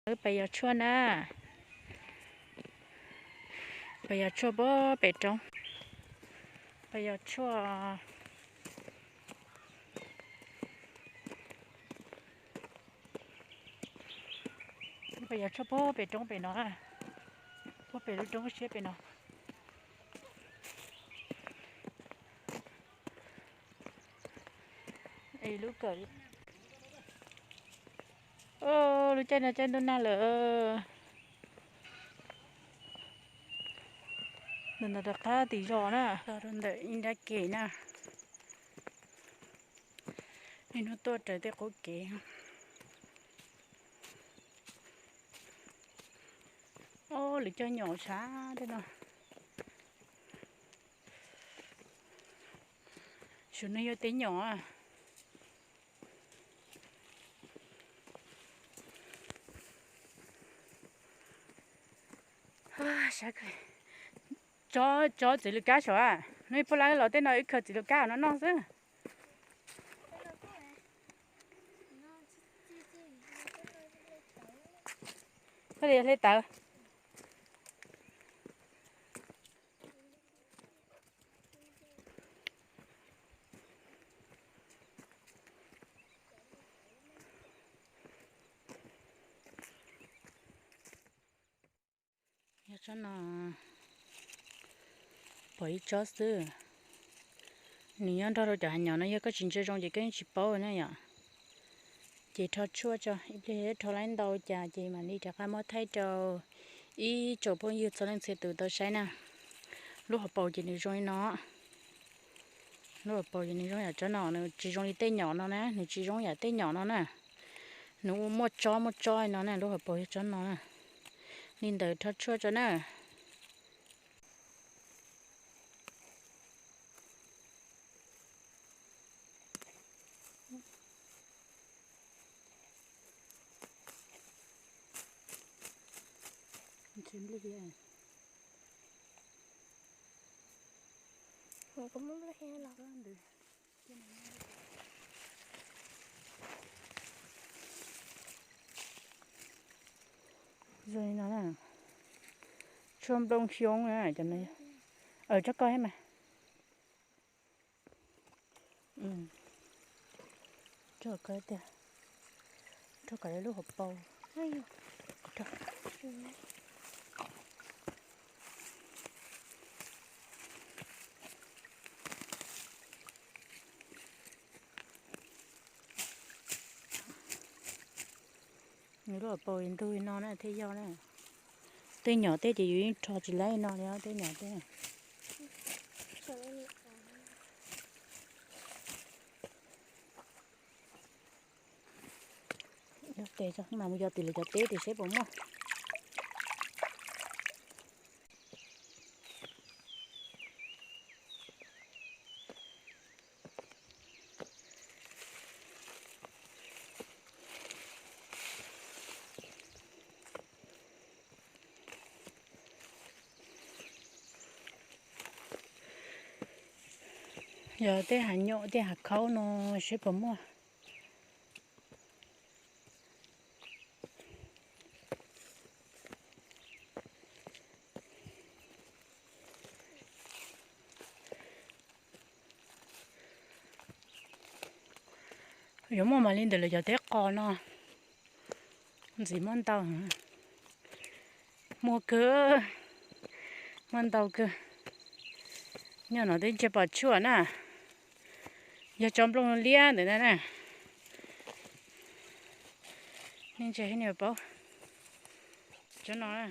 Wb pais yos tshuaj na. Pais yos tshuaj puag pem roob. Pais yos tshuaj. Pais yos tshuaj puag pem roob pem no. Puag pem lub roob siab pem no. Lub kawm, lub caij no caij ntuj nag lawm. Ntawm no rov qab tim zos na, rau ntawm ib nrab kev na. Niaj hnub tuaj raws tej qub kev. Ob, lwm cov nyom sab tej no. Saum no yog tej nyom. Tsob, tsob txiv lws kab saum a, no puag lawm los tej no wb khaws txiv lws kab no noj xwb. Koj li hle tawv. Yog tsob no, pom ib tsob xwb. Nws nyob nrog rau cov hav nyom no, yog koj tsis ntsia zoo ces koj yeej tsis paub na yom. Ces rho tshuaj tso, ib pliag rho laib ntau cas ces mam li rov qab muab thaij rau ib tsoom phooj ywg txhua leej txhia tus tau saib na. Lub hauv paus ces nws zoo li no. Lub hauv paus ces nws zoo yam tsob no, nws tsis zoo li tej nyom no na, nws tsis zoo yam tej nyom no na. Nws ua muaj tsob muaj tsob li no na, lub hauv paus yog tsob no na. Li ntawd rho tshuaj tso na. Zoo li no na. Tshuaj nplooj xyoob na, cov no. Aws, tsob ko thiab mas. Rau kom tiag, rau kom lub hauv paus. Nws lub hauv paus ntug li no na thiaj yog na. Tej nyom tej ces yus yeej rho tsis laib no li os, tej nyom tej. Yog tes tso mas mus yos tim lawv cov teb tim seb puas muaj. Yog tej hav nyom tej hav khaub no seb puas muaj. Yuav muaj mas li ntawm lawv cov teb qos no, ntxim muaj ntau. Muaj kawg, muaj ntau kawg. Nyob no twb ntsia pom tshuaj na, yog tsob nplooj liab ntawm no na. Nej ntsia thiab nej paub. Tsob no na.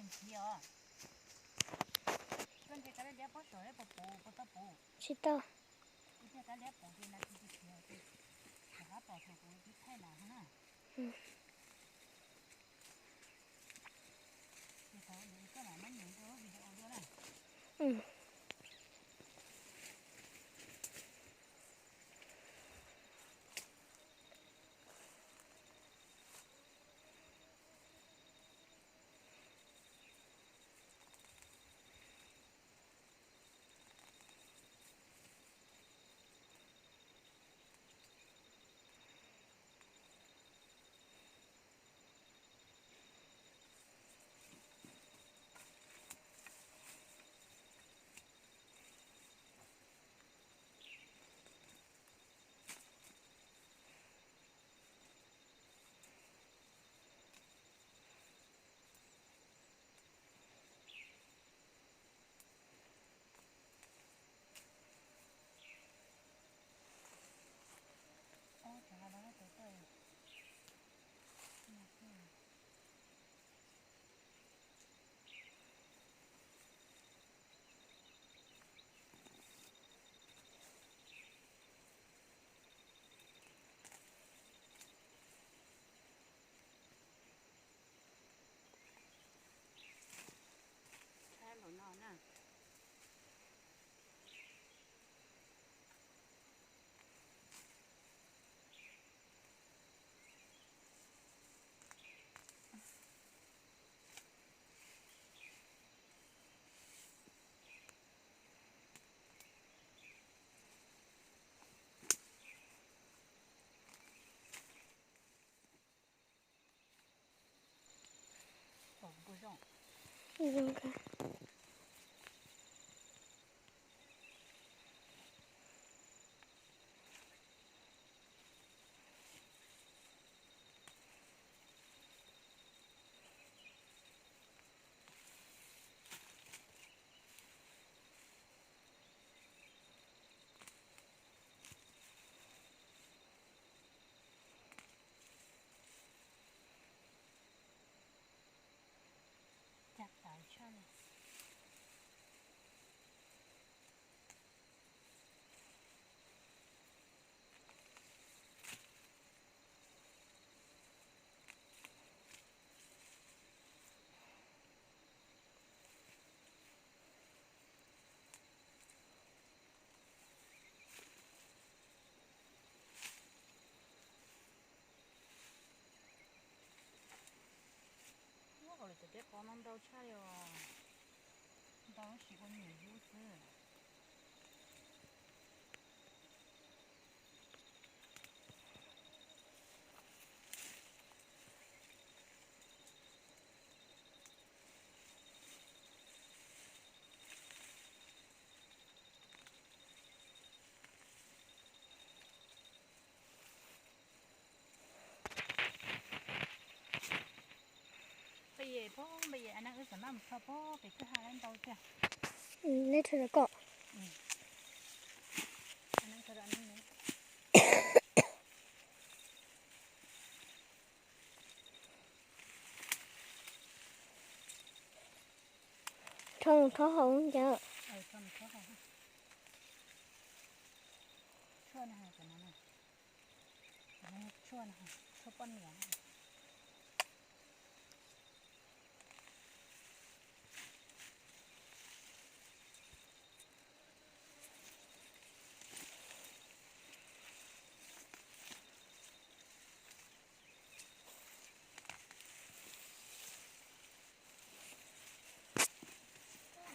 Tsis os. Koj ntsia kab liab liab pob saum puas puv, puas tau puv? Tsis tau. Kuv ntsia kab liab puv ces nas tsis tsis khiav, rov qab pom thaum kuv twb thaij nas na. Ces thaum ntawd koj mam muab nyem rau lub video dua na. Thab los no na. Cag tawv tshaj li. Ua, lawv cov peb qos no ntau tshaj li os. Ntau tab sis ua nyuam yub xwb. Peb yem phob, peb yem a, neb wb xam maj mus txog pem kwj ha lawm ntau tiag. Neb rho rau koj. Rho mus thob hauv ncaj. Tshuaj no, tshuaj no, tshuaj poj niam.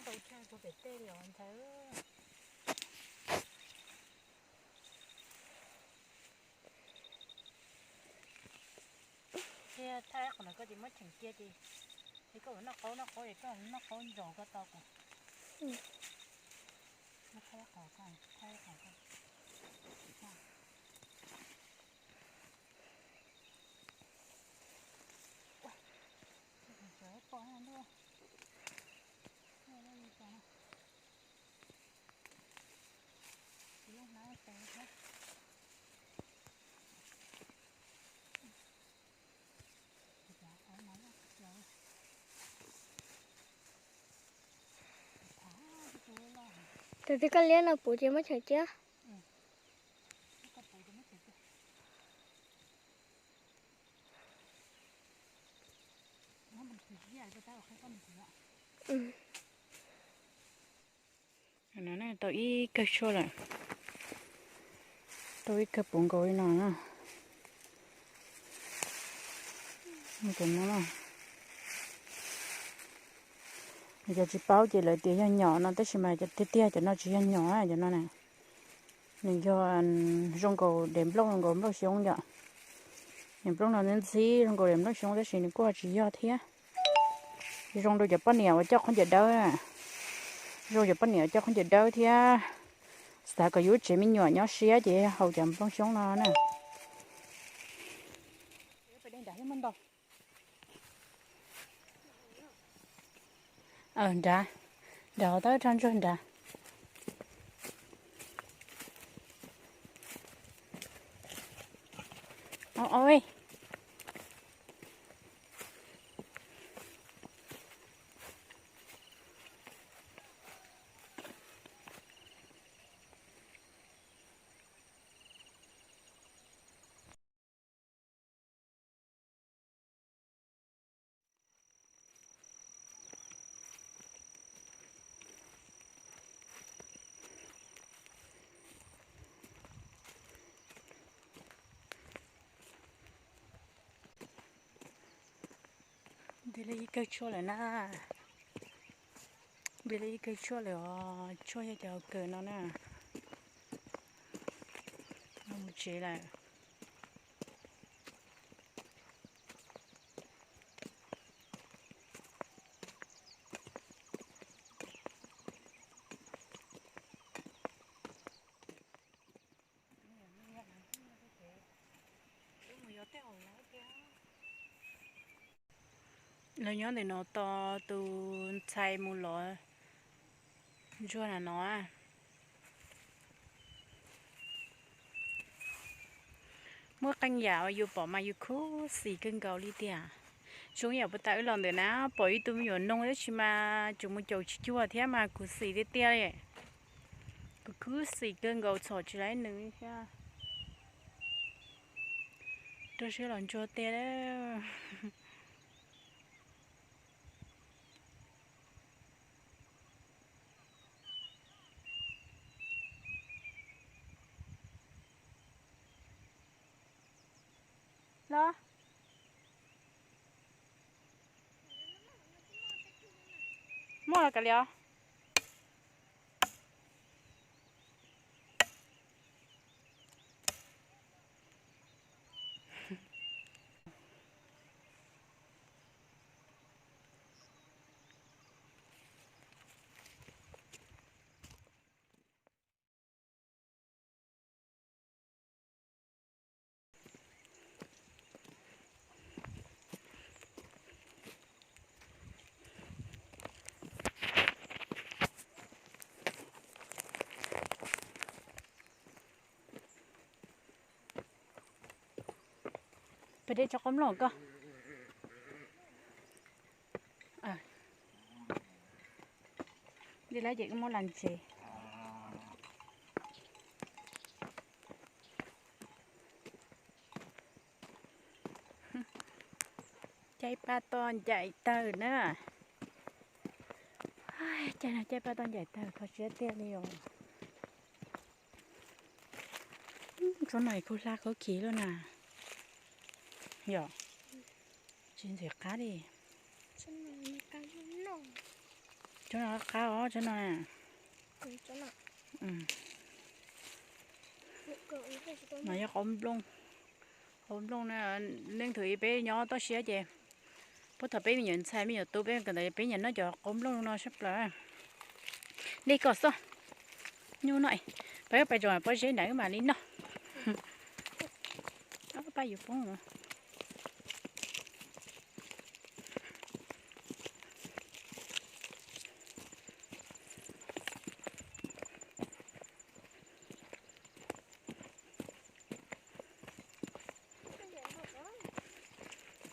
Ntau tshaj rau pem tej li os ntxhais. Thiab thaij qhov ntawd koj ces muab cheem cia ces, ces koj ua noj qaub noj qaub es koj noj qaub ntsaum koj tau kuv. Muab thaij qhov koj, thaij qhov koj. Tus twg koj liab no puv ces muab cheem cia. Tau ib kawg tshuaj lawm, tau ib kawg puv nkaus li no na. Cov tsis paub ces lawv tias yog nyom no tab sis mas tiag tiag cov no tsis yog nyom cov no na. Nws yog zoo nkaus daim nplooj, zoo nkaus nplooj xyoob yom. Daim nplooj no ntxhib zoo nkaus daim nplooj xyoob tab sis nws kuj tsis yog thiab. Zoo rau cov poj niam uas coj khaub ncaws dawb, zoo cov poj niam uas coj khaub ncaws dawb thiab xav kom yus lub tsev me nyuam nyob siab ces haus cov nplooj xyoob no na. Nrad, nrad hov tau rau ntsuag nrad. Nti li ib kawg tshuaj lawm na. Nti li ib kawg tshuaj lawm os, tshuaj yog cov kawg no na. Mus tsev lawm. Lawv nyob ntawm no tos tus ntxhais mus lov ntsuag na no. Muaj qee yam uas yus pom mas yus khuv xim kawg nkaus li tiag. Zoo yam puag ta wb los ntawm na pom ib tug me nyuam noog tab sis mas tseem mus caum tsis cuag thiab mas khuv xim tiag tiag li. Kuv khuv xim kawg nkaus txhom tsis laib nws thiab. Rau siab los ntsuag tiag. Los, muaj los kav liam os. Peb de tso qoob loo koj. De lawm ces wb muab los ntsev. Caij paj toj ncaim tawg na. Caij no caij paj toj ncaim tawg kho siab tiag li os. Tsob no kuj hlab khaub khiv lawm na. Yog, tsis ntxim qab li. Tsob no qab os, tsob no na. No yog qoob nplooj, qoob nplooj na. Leej twg peb nyob toj siab ces puag thaum peb me nyuam ntxhais me nyuam tub peb kawm ntawv peb nyiam noj cov qoob nplooj no sab plaws. Dej kom xwb. Nyuj no, peb pais tsom pob zeb nrad mam li noj. Paj yuav poob.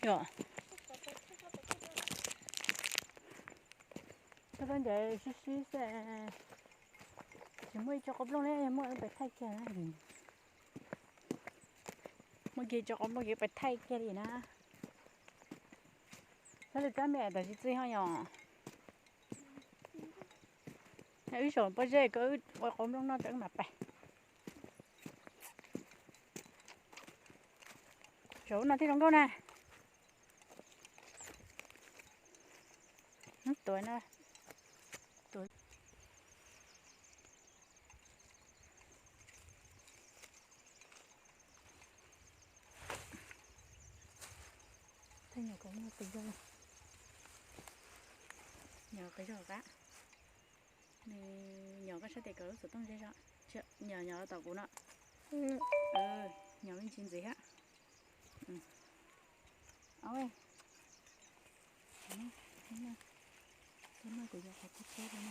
Yog, txhob ncaim sib sib xwb. Muaj ib co qos nplooj ne, muaj wb pais thaij kiag na. Muaj kiag co qos nplooj ces wb pais thaij kiag li na. Xab li kab me tam sim txij ho yom. Wb zaum pob zeb kom wb ua qos nplooj noj tso wb mam pais. Zaum no thiaj zoo nkauj na. Tuav na. Thaij nyom kom muaj qis zog, nyom qis zog qab. Nws nyom koj sab tes kom lub xov tooj ze zog. Nyom nyom los tom kuv no. Nyom me ntsis ntxiv thiab. Au, kuv yuav qhov tib teb no.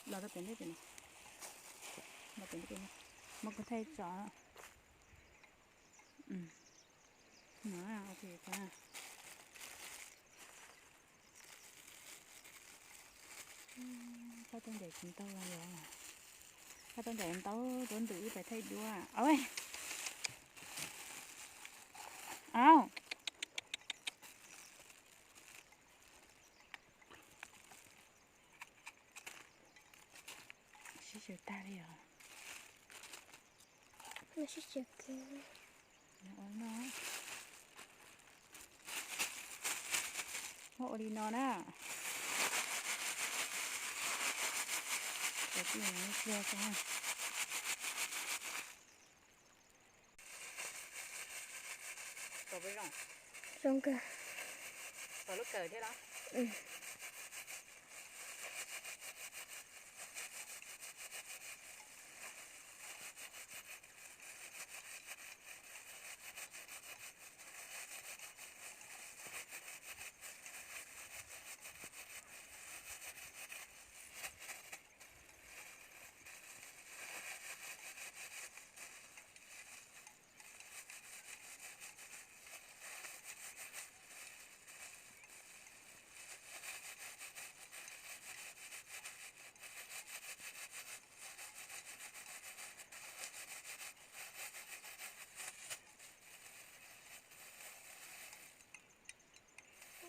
Los rau pem ntej pem no. Los pem ntej pem no. Muab kuv thaij tso. No, ok, pab tau ncaim tsis ntau los. Pab tau ncaim ntau, tuav ntws wb pais thaij duab. Au. Sib xyaw tag li os. Sib xyaw kiag. Muab ua li no na. Zoo kawg. Tom lub kawm thiab los?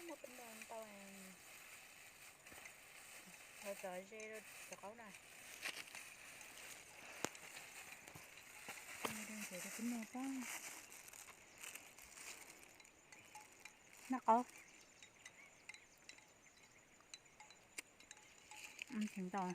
Muaj peb no ntau. Thov tso ze rau cov qaub na. Noj qaub. Tsis ntau.